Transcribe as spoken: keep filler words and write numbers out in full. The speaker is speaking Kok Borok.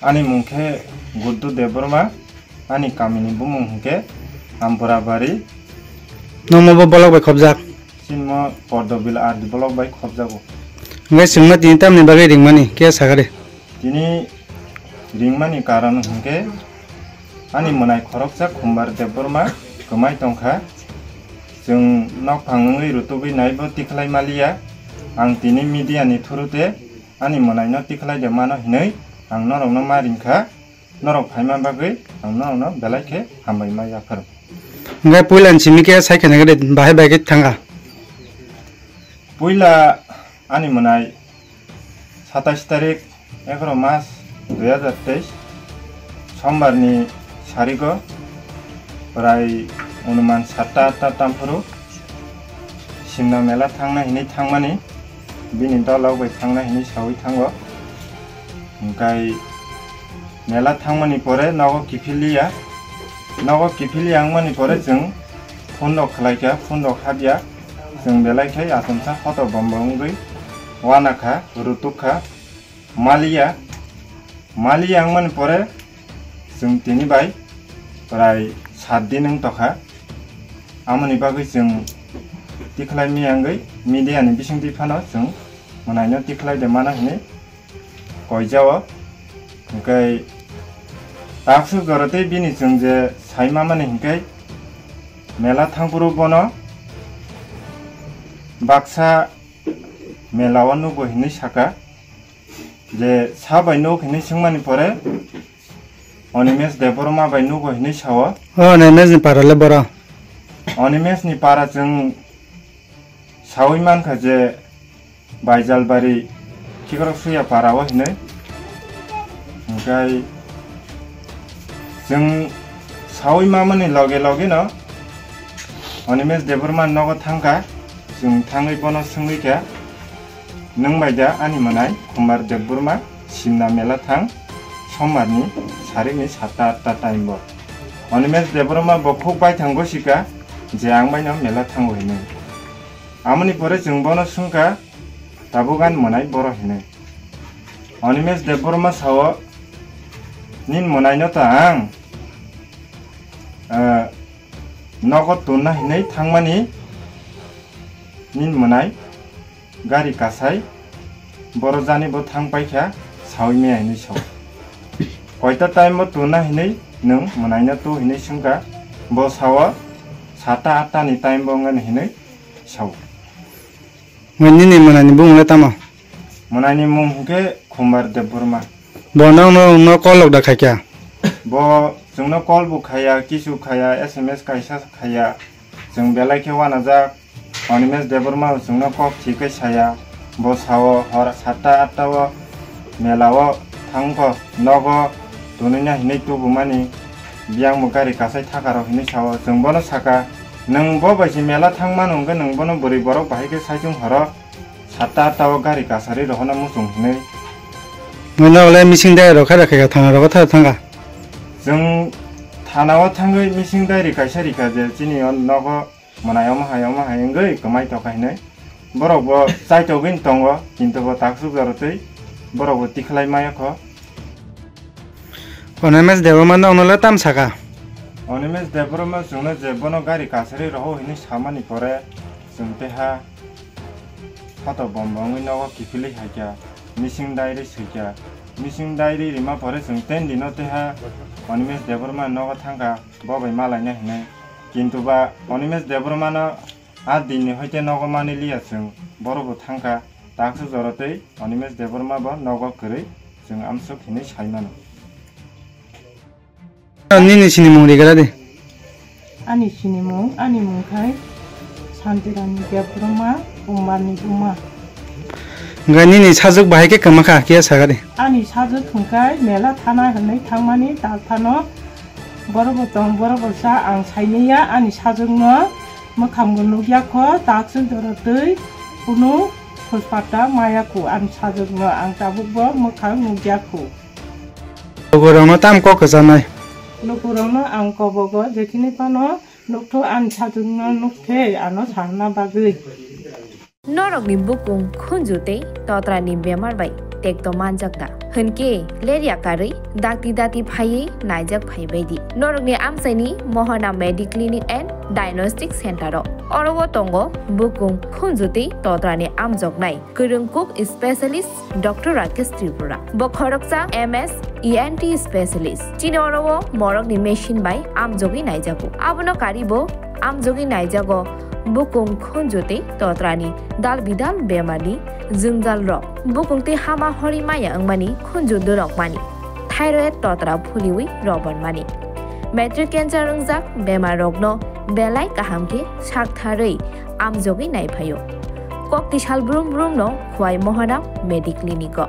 Ani mung khe Guddu Debbarma, ani kamini bumung hwnkhe Amburabari. Nomo bo bolok bai khobjak? Sinmo Pordobil R D bolok bai khobjago. Hwnkhe chwngno tini tamni bagwi ringmani khe sakha de? Tini ringmani karon hwnkhe ani mwnai khoroksa Khumbar Debbarma kwmai tongkha. Chwng nokphang wngwi rutugwi naibo tikhlai maliya. Ang tini media ni through te ani mwnaino tikhlai de mano hinwi ang norokno ma ringkha. Norok phaima bagwi ang norokno belai khe hambai ma yapharo. Hwnkhe puila ni simi khe sai khe nai khe bahai bai khe thangkha. Puila ani mwnai satais tarik, egaroh mas dui hazar teis, Sombar ni sarigo prai onuman satta atta tamphuru Simna mela thangna hinwi thangmani, bini dolok bai thangna hinwi sawi thango. Hwnkhe mela thangmani pore nogo kiphiliya, nogo kiphiliya wngmani pore chwng phone rok khlaikha, phone rok habya, chwng belai khe achomsa hoto bombo wngwi wanakha, rutukha. Maliya, maliya wngmani pore chwng tini bai prai sat din wng tokha. Amoni bagwi chwng tikhlai miya wngwi media ni bisingtwi phano chwng mwnaino tikhlai de mano hinwi koijao. Hwnkhe taksuk jora tei bini chwng je sai mamani hwnkhe mela thangphuru bono baksa mela o nugo hinwi saka. Je sa bai nuk hinwi swngmani pore Onimesh Debbarma bai nugo hinwi sao. O Onimesh ni para le boro? Onimesh ni para chwng sawi mankha je Baijalbari Khikrok Suya para o hinwi. Hwnkhe chwng sawi mamani loge loge no Onimesh Debbarma nogo thangkha, chwng thangwi bono swngwi kha, "Nwng bai da ani mwnai Khumbar Debbarma Simna mela thang Sombar ni sarikni satta atta time bo?" Onimesh Debbarma bo khuk baithang gosika je ang bai no mela thango hinwi. Amoni pore chwng bono swngkha, "Tabuk ani mwnai boro hinwi?" Onimesh Debbarma sao, "Nini mwnaino ta ang, ah, nogo tunna hinwi thangmani, nini mwnai gari kasai boro jani bo thang paikha, sawi maya hinwi sao. Koita time bo tunna hinwi nwng mwnaino tu hinwi swngkha, bo sao, satta atta ni time bo wngani hinwi sao." Nini mwnani bumung le tamo? Mwnani mung hwnkhe Khumbar Debbarma. Bo nokno, no call rok da khaikha? Bo chwngno call bo khaiya, kisu khaiya, S M S kaisa khaiya. Chwng belai khe wanajak. Onimesh Debbarma chwngno kok thik khe saya. Bo sao hor satta atta o mela o thangkho, nogo tunina hinwi tubumani. Biyang bo gari kasai thaka rok hinwi sao. Chwng bono saka, "Nwng bo bai se mela thang mano hwnkhe nwng bono bwrwi borok bahai khe saichung horo." Satta atta o gari kasari rohorna muchung hinwi. Nwng nokle missing diary rok khaira khaikha, thana rogo thara thangkha? Chwng thana o thangwi missing diary kaisa rikha je chini o nogo mwnai omo hai omo hai wngwi kwmai tokha hinwi. Borok bo chaitogwi tongo, kintu bo taksuk jora twi borok bo tikhlai maya kho. Onimesh Debbarma nokno le tam saka? Onimesh Debbarma chwngno je bono gari kasari rohor hinwi samani pore chwng teha photo bombo wngwi nogo kiphilwi haikha, missing diary swikha. Missing diary rima pore chwng ten dino teha Onimesh Debbarma nogo thangkha, bo bai malaina hinwi. Kintu ba Onimesh Debbarmano a dinni hoite nogo manwi liya chwng, boro bo thangkha, taksuk jora twi Onimesh Debbarma bo nogo kwrwi chwng amsuk hinwi sai mano. Nini sinimung rigra di. Ani sinimung, ani mung khai Santirani Debbarma, Bumbarni buma. Hwnkhe nini sajwk bahai khe kwma kha, kiya saga di. Ani sajwk hwnkhe mela thana hwnwi thangmani dalphano borok bo tong, borok bo sa ang sainiya ani sajwkno mwkhang bo nukya kho, takswk jora twi kunu thuspata maya kho ani sajwkno ang tabuk bo mwkhang nukya kho. Lukurokno tam kok kwchanai. Lukurokno ang kobogo jekhini phano nukthok ani sajwkno nukkhe ano sarna bagwi. Norokni bukung khunju tei totrani bemar bai tekto manjak da? Hwnkhe lerya karwi dakti dati phaiwi naijak phaibaidi norokni amchaini Mohana Mediclinic and Diagnostic Center o. Oro o tongo bukung khunju tei totrani amjoknai kwrwng kuk specialist Doctor Rakesh Tripura. Bo khoroksa M S E N T specialist. Chini oro o morokni machine bai amjogwi naijago. Abono karibo amjogwi naijago bukung khunju tei totrani dal bidal bemarni jwngjal rok. Bukung tei hama hori maya wngmani khunju durok mani. Thyroid totra phuliwi robormani. Matric cancer wngjak bemar rokno belai kaham khe saktharwi amjogwi naiphaio. Kokti sal brum brum no Khwai Mohana Mediclinic o.